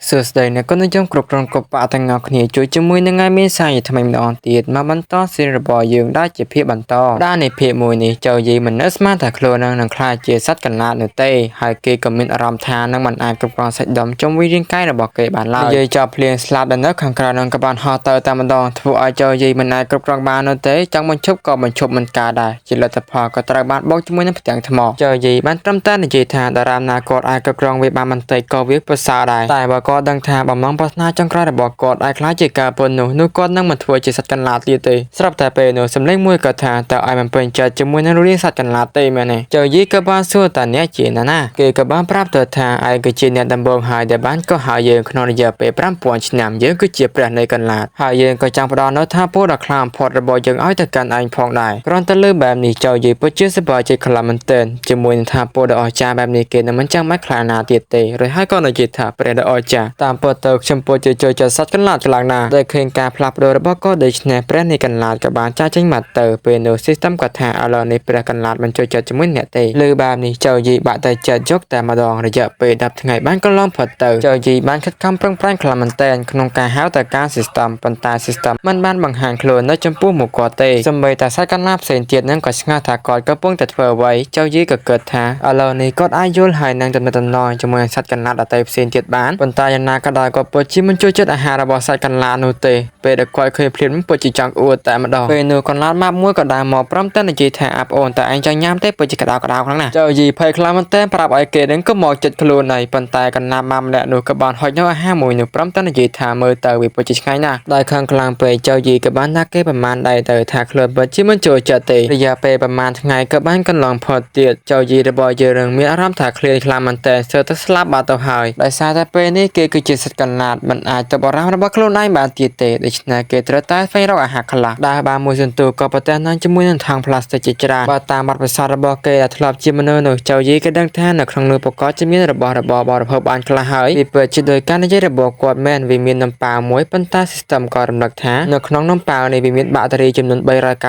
សួស្តីអ្នកគុណនិយមគ្រប់គ្រងកបៈទាំងអស់គ្នាជួយជាមួយនឹងថ្ងៃមានសាយថ្មីម្ដងទៀតមកបន្តសេរីរបស់យើងដែលជាភាពបន្តដែលនៃភាពមួយនេះចៅយីមិននៅស្មានថាខ្លួននឹងខ្លាចជាសត្វកន្លាតនោះទេហើយគេក៏មានអារម្មណ៍ថានឹងមិនអាចគ្រប់គ្រងសាច់ដុំជុំវិញរាងកាយរបស់គេបានឡើយនិយាយចប់ភ្លៀងស្លាប់ដែលនៅខាងក្រៅនឹងក៏បានហោះទៅតែម្ដងធ្វើឲ្យចៅយីមិនអាចគ្រប់គ្រងបាននោះទេចង់បញ្ឈប់ក៏បញ្ឈប់មិនកើតដែរជាលទ្ធផលក៏ត្រូវបានបោកជាមួយនឹងផ្ទាំងថ្មចៅយីបានត្រឹមតែនិយាយថាតារាមណាគាត់អាចគ្រប់គ្រងវាបានបន្តិចក៏វាប្រសើរដែរតែបើគាត់ដឹងថាបំណងប្រាថ្នាចុងក្រោយរបស់គាត់អាចក្លាយជាការពន្ធនោះគាត់នឹងមិនធ្វើជាសត្វកន្លាតទៀតទេស្រាប់តែពេលនោះសម្លេងមួយក៏ថាតើឲ្យមិនពេញចិត្តជាមួយនឹងរូបរាងសត្វកន្លាតទេមែនទេចៅយីក៏បានសួរតើអ្នកជាណាណាគេក៏បានប្រាប់ទៅថាឯងគឺជាអ្នកដំបូងហើយដែលបានក៏ហើយយើងក្នុងរយៈពេល5000ឆ្នាំយើងគឺជាព្រះនៃកន្លាតហើយយើងក៏ចង់ផ្ដល់នូវថាមពលដ៏ខ្លាំងបំផុតរបស់យើងឲ្យទៅកាន់ឯងផងដែរគ្រាន់តែលើបែបនេះចៅយីពិតជាសប្បាយចិត្តខ្លាំងមែនទែនជាមួយនឹងថាមពលដ៏អស្ចារ្យបែបនេះគេនឹងមិនចាំបាច់ខ្លាចណាទៀតទេរួចហើយក៏និយាយថាព្រះដ៏អស្ចារ្យតាមពិតទៅខ្ញុំពិតជាចូលចិត្តសត្វកន្លាតខ្លាំងណាស់ដែលឃើញការផ្លាស់ប្ដូររបស់គាត់ដូច្នេះព្រះនៃកន្លាតក៏បានចាកចេញមកទៅពេលនោះ system ក៏ថាឥឡូវនេះព្រះកន្លាតមិនចូលចិត្តជាមួយអ្នកទេលើបែបនេះចៅយីបាក់តែចិត្តយកតែម្ដងរយៈពេល10ថ្ងៃបានកន្លងផុតទៅចៅយីបានខិតខំប្រឹងប្រែងខ្លាំងមែនទែនក្នុងការហៅទៅការ system ប៉ុន្តែ system មិនបានបង្ហាញខ្លួននៅចំពោះមុខគាត់ទេសូម្បីតែសត្វកន្លាតផ្សេងទៀតនឹងក៏ឆ្ងល់ថាគាត់កំពុងតែធ្វើអ្វីចៅយីក៏គិតថាឥឡូវនេះគាត់អាចយល់ហើយនឹងទំនាក់ទំនងជាមួយនឹងសត្វកន្លាតដទៃផ្សេងទៀតបានប៉ុន្តែយ៉ាងណាក៏ដោយគាត់ពិតជាមិនចូលចិត្តអាហាររបស់សត្វកន្លាតនោះទេពេលដែលគាត់ឃើញភ្លាមពិតជាចង់អួតតែម្ដងពេលនោះកន្លាតម៉ាប់មួយក៏ដើរមកព្រមតែនិយាយថាអាប់អូនតើឯងចង់ញ៉ាំទេពិតជាក្តៅក្តៅខ្លាំងណាស់ចៅយីភ័យខ្លាំងមែនទែនប្រាប់ឲ្យគេនឹងក៏មកចិត្តខ្លួនហើយប៉ុន្តែកន្លាតម៉ាប់ម្នាក់នោះក៏បានហុចនៅអាហារមួយនោះព្រមតែនិយាយថាមើលទៅវាពិតជាឆ្ងាញ់ណាស់ដោយខឹងខ្លាំងពេកចៅយីក៏បានដាក់គេប្រមាណដែរទៅថាខ្លួនពិតជាមិនចូលចិត្តទេរយៈពេលប្រមាណថ្ងៃក៏បានកន្លងផុតទៀតចៅយីរបស់យើងនឹងមានអារម្មណ៍ថាឃ្លានខ្លាំងមែនទែនស្ទើរតែស្លាប់បាត់ទៅហើយដោយសារតែពេលនេះគេគឺជាសត្វកន្លាតមិនអាចទៅបារម្ភរបស់ខ្លួនឯងបានទៀតទេដូច្នេះគេត្រូវតែស្វែងរកអាហារខ្លះដែលបានមួយសន្ទុះក៏ប្រទះនឹងជាមួយនឹងថង់ប្លាស្ទិកជាច្រើនបើតាមបទពិសោធន៍របស់គេដែលធ្លាប់ជាមនុស្សនោះចៅយីក៏ដឹងថានៅក្នុងនោះប្រកបជាមានរបស់របរបរិភោគបានខ្លះហើយវាពិតជាដោយការនិយាយរបស់គាត់មែនវាមាននំប៉ាវមួយប៉ុន្តែ system ក៏រំលឹកថានៅក្នុងនំប៉ាវនេះវាមានបាក់តេរីចំនួន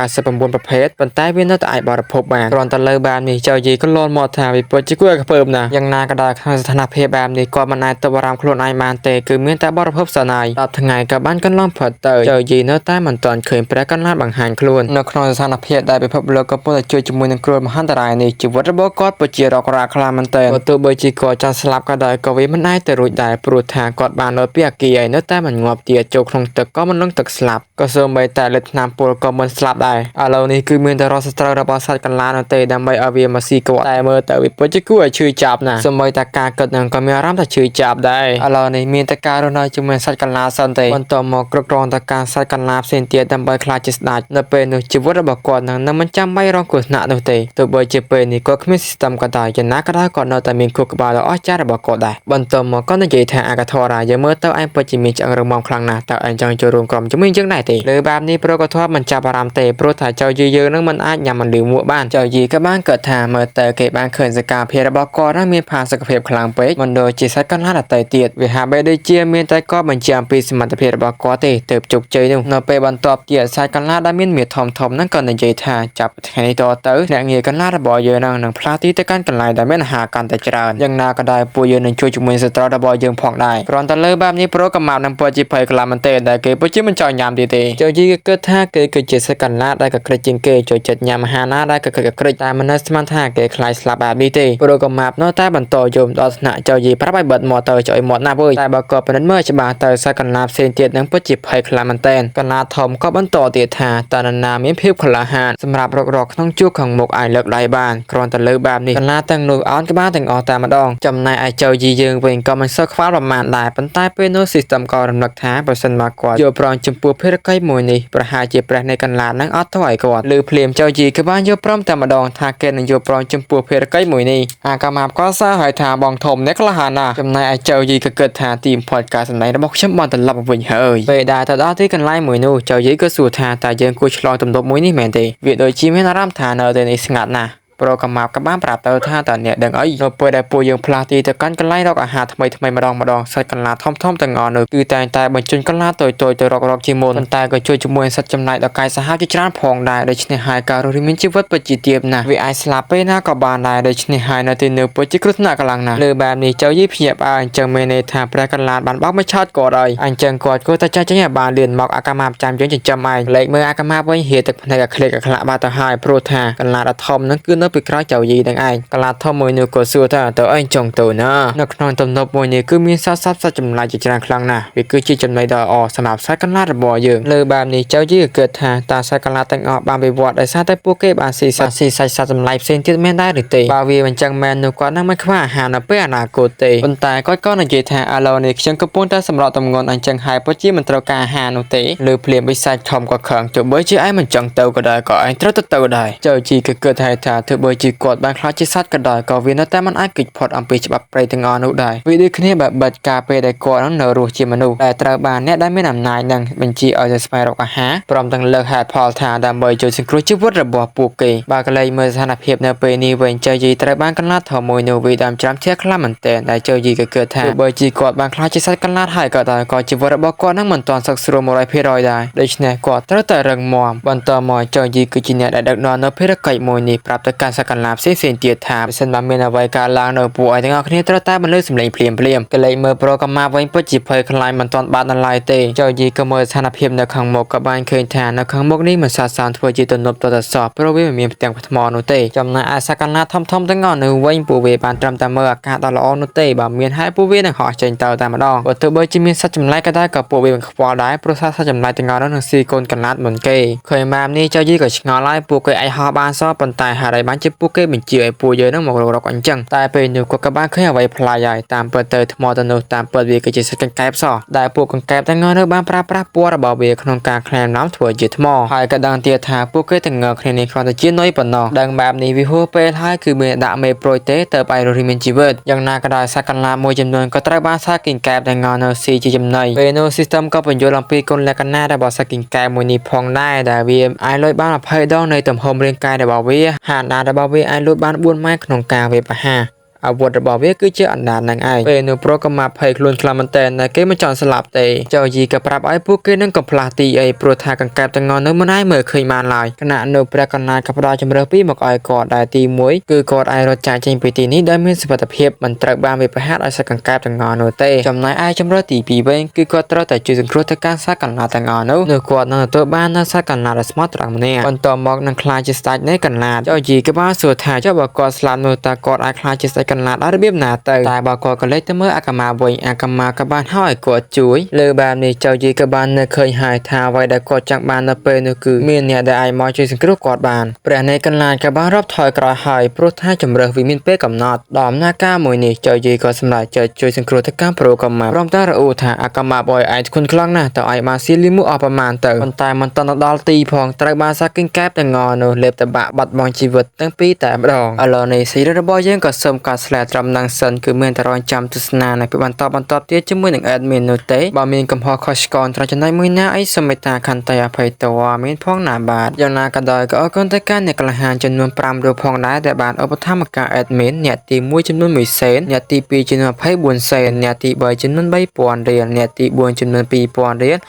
399ប្រភេទប៉ុន្តែវានៅតែអាចបរិភោគបានគ្រាន់តែលើបែបនេះចៅយីក៏លន់មកថាវាពិតជាគួរឲ្យខ្ពើមណាស់យ៉ាងណាក៏ដោយក្នុងស្ថានភាពបែបនេះគាត់មិនអាចទប់អារម្មណ៍ខ្លួនឯងបានទេគឺមានតែបរិភោគសណាយ10ថ្ងៃក៏បានកន្លងផុតទៅចៅយីនៅតែមិនទាន់ឃើញព្រះកន្លាតបង្ហាញខ្លួននៅក្នុងស្ថានភាពដែលពិភពលោកកំពុងតែជួយជាមួយនឹងគ្រោះមហន្តរាយនេះជីវិតរបស់គាត់ពិតជារករ៉ាខ្លាំងមែនទែនបើទោះបីជាគាត់ចង់ស្លាប់ក៏ដោយក៏វាមិនអាចទៅរួចដែរព្រោះថាគាត់បានលោតពីអាគារហើយនៅតែមិនងាប់ទៀតចូលក្នុងទឹកក៏មិនលងទឹកស្លាប់ក៏សូម្បីតែលើថ្នាំពុលក៏មិនស្លាប់ដែរឥឡូវនេះគឺមានតែរកសត្រូវរបស់សត្វកន្លាតនោះទេដើម្បីឲ្យវាមកស៊ីគាត់តែមើលទៅវាពិតជាគួរឲ្យឈឺចាប់ណាស់សូម្បីតែការគិតនឹងក៏មានអារម្មណ៍ថាឈឺចាប់ដែរឥឡូវនេះមានតែការរស់នៅជាមួយសត្វកន្លាតសិនទេបន្តមកគ្រប់គ្រងតការសត្វកន្លាតផ្សេងទៀតដើម្បីក្លាយជាស្ដេចនៅពេលនោះជីវិតរបស់គាត់នឹងមិនចាំបាច់រងគ្រោះថ្នាក់នោះទេទោះបីជាពេលនេះគាត់គ្មាន system ក៏ដោយយ៉ាងណាក៏ដោយគាត់នៅតែមានខួរក្បាលដ៏អស្ចារ្យរបស់គាត់ដែរបន្តមកគាត់និយាយថាអាកាធរាយើងមើលទៅឯងពិតជាមានឆ្អឹងរឹងមាំខ្លាំងណាស់តើឯងចង់ចូលរួមក្រុមជាមួយយើងដែរទេលើបែបនេះប្រូកធមមិនចាប់អារម្មណ៍ទេព្រោះថាចៅយីយើងនឹងមិនអាចញ៉ាំអន្លឺមួកបានចៅយីក៏បានគិតថាមើលទៅគេបានឃើញសកម្មភាពរបស់គាត់នឹងមានផាសុកភាពខ្លាំងពេកមិនដូចជាសត្វកន្លាតដទៃទៀតវាហាក់បីដូចជាមានតែគាត់បញ្ជាក់អំពីសមត្ថភាពរបស់គាត់ទេទើបជោគជ័យនោះនៅពេលបន្ទាប់ទៀតសត្វកន្លាតដែលមានមាសធំធំហ្នឹងក៏និយាយថាចាប់ថ្ងៃនេះតទៅអ្នកងារកន្លាតរបស់យើងនឹងផ្លាស់ទីទៅកាន់កន្លែងដែលមានអាហារកាន់តែច្រើនយ៉ាងណាក៏ដោយពួកយើងនឹងជួយជាមួយសត្រូវរបស់យើងផងដែរគ្រាន់តែលើបែបនេះប្រូកំាប់នឹងពិតជាភ័យខ្លាំងមែនទែនដែលគេពិតជាមិនចង់ញ៉ាំទៀតទេចៅយីក៏គិតថាគេគឺជាសត្វកន្លាតដែលកក្រិចជាងគេចូលចិត្តញ៉ាំអាហារណាដែលកក្រិចកក្រិចតែមិនស្មានថាគេខ្លាចស្លាប់បែបនេះទេប្រូកំាប់នៅតែបន្តយំដល់ថ្នាក់ចៅយីប្រាប់ឲ្យបិទមាត់ទៅចុយមាត់ណាស់វើយតែបើក៏ពិនិត្យមើលច្បាស់ទៅសត្វកន្លាតផ្សេងទៀតនឹងពិតជាភ័យខ្លាំងមែនទែនកន្លាតធំក៏បន្តទៀតថាតើនរណាមានភាពក្លាហានសម្រាប់រករកក្នុងជួរខាងមុខអាចលើកដៃបានគ្រាន់តែលើបែបនេះកន្លាតទាំងនោះអោនក្បាលទាំងអស់តែម្ដងចំណែកឯចៅយីយើងវិញក៏មិនសូវខ្វល់ប្រមាណដែរប៉ុន្តែពេលនោះ system ក៏រំលឹកថាប្រសិនបើគាត់យល់ព្រមចំពោះភារកិច្ចមួយនេះប្រហែលជាព្រះនៃកន្លាតនឹងអត់ធ្វើឲ្យគាត់លើភ្លាមចៅយីក៏បានយល់ព្រមតែម្ដងថាគេនឹងយល់ព្រមចំពោះភារកិច្ចមួយនេះអាកាម៉ាប់ក៏សើហើយថាបងធំអ្នកក្លាហានណាស់ចំណែកឯចៅយីក៏គិតថាទីបំផុតការសម្ដែងរបស់ខ្ញុំបានត្រឡប់មកវិញហើយពេលដែលទៅដល់ទីកន្លែងមួយនោះចៅយីក៏សួរថាតើយើងគួរឆ្លងទំនប់មួយនេះមែនទេវាដូចជាមានអារម្មណ៍ថានៅទីនេះស្ងាត់ណាស់ ប្រូកាម៉ាប់ក៏បានប្រាប់ទៅថាតើអ្នកដឹងអីនៅពេលដែលពួកយើងផ្លាស់ទីទៅកាន់កន្លែងរកអាហារថ្មីថ្មីម្ដងម្ដងសត្វកន្លាធំធំទាំងអស់នោះគឺតែងតែបញ្ជូនកន្លាតូចតូចទៅរករកជាមុនប៉ុន្តែក៏ជួយជាមួយសត្វចំណែកដល់កាយសាហាវជាច្រើនផងដែរដូច្នេះហើយការរស់រានមានជីវិតពិតជាទាបណាស់វាអាចស្លាប់ពេលណាក៏បានដែរដូច្នេះហើយនៅទីនោះពិតជាគ្រោះថ្នាក់ខ្លាំងណាស់លើបែបនេះចៅយីភ្ញាក់ផ្អើលអញ្ចឹងមានន័យថាព្រះកន្លាតបានបោកមកឆោតគាត់ហើយអញ្ចឹងគាត់គួរតែចាស់ចេញឲ្យបានលឿនមកអាកាមាចាំយើងចិញ្ចឹមឯងលេខមើលអាកាមាវិញហៀទឹកភ្នែកអាក្លេកអាក្លាក់បាត់ទៅហើយព្រោះថាកន្លាតដ៏ធំហ្នឹងគឺនៅពីក្រោយចៅយីនឹងឯងកន្លាតធំមួយនោះក៏សួរថាតើឯងចង់ទៅណានៅក្នុងទំនប់មួយនេះគឺមានសត្វសត្វសត្វចម្លែកជាច្រើនខ្លាំងណាស់វាគឺជាចំណីដ៏ល្អសម្រាប់សត្វកន្លាតរបស់យើងលើបែបនេះចៅយីក៏គិតថាតើសត្វកន្លាតទាំងអស់បានវិវត្តដោយសារតែពួកគេបានស៊ីសត្វស៊ីសាច់សត្វចម្លែកផ្សេងទៀតមែនដែរឬទេបើវាមិនចឹងមែននោះគាត់នឹងមិនខ្វះអាហារនៅពេលអនាគតទេប៉ុន្តែគាត់ក៏និយាយថាឥឡូវនេះខ្ញុំកំពុងតែសម្របទម្ងន់អញ្ចឹងហើយពិតជាមិនត្រូវការអាហារនោះទេលើភ្លាមបិសាចធំក៏ខឹងទោះបីជាឯងមិនចង់ទៅក៏ដោយក៏ឯងត្រូវទៅទៅដែរចៅជីក៏គិតថាទោះបីជាគាត់បានខ្លាចជាសត្វក៏ដោយក៏វានៅតែមិនអាចគេចផុតអំពីច្បាប់ព្រៃទាំងអស់នោះដែរវាដូចគ្នាបែបបិទការពេលដែលគាត់នឹងនៅរស់ជាមនុស្សដែលត្រូវបានអ្នកដែលមានអំណាចនឹងបញ្ជាឲ្យទៅស្វែងរកអាហារព្រមទាំងលើកហេតុផលថាដើម្បីជួយសង្គ្រោះជីវិតរបស់ពួកគេបើកលែងមើលស្ថានភាពនៅពេលនេះវិញចៅយីត្រូវបានកន្លាតធំមួយនោះវាដើមច្រាំធាខ្លាំងមែនទែនដែលចៅយីក៏គិតថាទោះបីជាគាត់បានខ្លាចជាសត្វកន្លាតហើយក៏ដោយក៏ជីវិតរបស់គាត់នឹងមិនទាន់សុខស្រួល100%ដែរដូច្នេះគាត់ត្រូវតែរឹងមាំបន្តមកចៅយីគឺជាអ្នកដែលដឹកនាំនៅភារកិច្ចមួយនេះប្រាប់ទៅកាន់សត្វកន្លាតផ្សេងៗទៀតថាបើសិនបើមានអ្វីកើតឡើងនៅពួកឯងទាំងអស់គ្នាត្រូវតែបន្លឺសម្លេងភ្លាមភ្លាមកលែងមើលប្រូកាម៉ាវិញពិតជាភ័យខ្លាចមិនទាន់បានដល់ឡើយទេចៅយីក៏មើលស្ថានភាពនៅខាងមុខក៏បានឃើញថានៅខាងមុខនេះមិនសាសានធ្វើជាទំនប់តតសោះព្រោះវាមិនមានផ្ទាំងថ្មនោះទេចំណែកឯសត្វកន្លាតធំធំទាំងអស់នៅវិញពួកវាបានត្រឹមតែមើលអាកាសដ៏ល្អនោះទេបើមានហើយពួកវានឹងហោះចេញទៅតែម្ដងបើទោះបីជាមានសត្វចម្លែកក៏ដោយក៏ពួកវាមិនខ្វល់ដែរព្រោះសត្វចម្លែកទាំងអស់នោះនឹងស៊ីកូនកន្លាតមុនគេឃើញបែបនេះចៅយីក៏ឆ្ងល់ហើយពួកគេអាចហោះបានសោះប៉ុន្តែហេតុអីបានជាពួកគេបញ្ជាឲ្យពួកយើងនឹងមករកអញ្ចឹងតែពេលនោះគាត់ក៏បានឃើញអ្វីប្លែកហើយតាមពិតទៅថ្មទៅនោះតាមពិតវាគឺជាសត្វកង្កែបសោះដែលពួកកង្កែបទាំងអស់នោះបានប្រើប្រាស់ពណ៌របស់វាក្នុងការក្លែមឡំធ្វើជាថ្មហើយក៏ដឹងទៀតថាពួកគេទាំងងើគ្នានេះគ្រាន់តែជានុយប៉ុណ្ណោះដឹងបែបនេះវាហួសពេលហើយគឺមានដាក់មេប្រួយទេទៅបែររស់មានជីវិតយ៉ាងណាក៏ដោយសត្វកន្លាតមួយចំនួនក៏ត្រូវបានសត្វកង្កែបទាំងអស់នោះស៊ីជាចំណីពេលនោះ system ក៏បញ្យល់អំពីគុណលក្ខណៈរបស់សត្វកង្កែបមួយនេះផងដែរដែលវាអាចលួចបាន20ដងនៃទំហំរាងកាយរបស់វាហាដានរបស់វាអាចលួចបាន4ម៉ែត្រក្នុងការវាយប្រហារអាវុធរបស់វាគឺជាអណ្ដាតនឹងឯងពេលនោះប្រូក៏មកភ័យខ្លួនខ្លាំងមែនតើតែគេមិនចង់ស្លាប់ទេចៅយីក៏ប្រាប់ឲ្យពួកគេនឹងកំផ្លាស់ទីអីព្រោះថាកង្កែបទាំងអស់នោះមិនអាចមើលឃើញបានឡើយខណៈនោះព្រះកណ្ណាលក៏ផ្ដល់ជំរើសពីរមកឲ្យគាត់ដែលទី1គឺគាត់អាចរត់ចាកចេញពីទីនេះដោយមានសុវត្ថិភាពមិនត្រូវបានវាយប្រហារដោយសត្វកង្កែបទាំងអស់នោះទេចំណែកឯជំរើសទី2វិញគឺគាត់ត្រូវតែជួយសង្គ្រោះទៅកាន់សត្វកន្លាតទាំងអស់នោះនោះគាត់នឹងទទួលបាននូវសត្វកន្លាតដ៏ស្មោះត្រង់ម្នាក់បន្ទាប់មកនឹងក្លាយជាស្ដេចនៃកន្លាតចៅយីក៏បានសួរថាចុះបើគាត់ស្លាប់នោះតើគាត់អាចក្លាយជាស្ដេចកន្លាតដល់របៀបណាទៅតែបើគាត់ក៏លេចទៅមើលអាកាមាវិញអាកាមាក៏បានហើយគាត់ជួយលើបែបនេះចៅយីក៏បាននៅឃើញហើយថាអ្វីដែលគាត់ចង់បាននៅពេលនោះគឺមានអ្នកដែលអាចមកជួយសង្គ្រោះគាត់បានព្រះនៃកន្លាតក៏បានរាប់ថយក្រោយហើយព្រោះថាជំរើសវាមានពេលកំណត់ដល់ដំណើរការមួយនេះចៅយីក៏សម្រេចចិត្តជួយសង្គ្រោះទៅកាន់ប្រូកាម៉ាព្រមទាំងរអ៊ូថាអាកាម៉ាបយឯងធ្ងន់ខ្លាំងណាស់តើឯងបានស៊ីលីមូអស់ប្រមាណទៅប៉ុន្តែមិនតន់ដល់ទីផងត្រូវបានសាគីងកែបទាំងងនោះលេបតបាក់បាត់បង់ជីវិតទាំងពីរតែម្ដងឥឡូវនេះសេរីរបស់យើងក៏សូមកាត់ស្លែត្រឹមនឹងសិនគឺមានតែរងចាំទស្សនានៅពេលបន្តបន្តទៀតជាមួយនឹង admin នោះទេបើមានកំហុសខុសឆ្គងត្រង់ចំណុចមួយណាអីសូមមេត្តាខន្តីអភ័យទោសមានផងណាបាទយ៉ាងណាក៏ដោយក៏អរគុណទៅកាន់អ្នកក្លាហានចំនួន5រូបផងដែរដែលបានឧបត្ថម្ភការ admin អ្នកទី1ចំនួន1សេនអ្នកទី2ចំនួន24សេនអ្នកទី3ចំនួន3000រៀលអ្នកទី4ចំនួន2000រៀល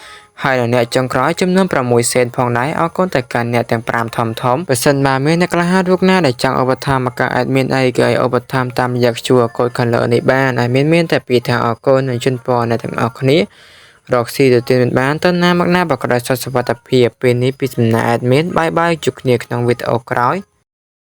ហើយអ្នកចុងក្រោយចំនួន6សេនផងដែរអរគុណទៅកាន់អ្នកទាំង5ធំធំបើសិនបើមានអ្នកក្លាហានរូបណាដែលចង់ឧបត្ថម្ភការ admin អីក៏ឲ្យឧបត្ថម្ភតាមរយៈ QR code ខាងលើនេះបានហើយមានតែពាក្យថាអរគុណនិងជូនពរអ្នកទាំងអស់គ្នារកស៊ីទៅទៀតមិនបានទៅណាមកណាបើក៏ដោយសុខសុវត្ថិភាពពេលនេះពីសំណាក់ admin បាយបាយជួបគ្នាក្នុងវីដេអូក្រោយ។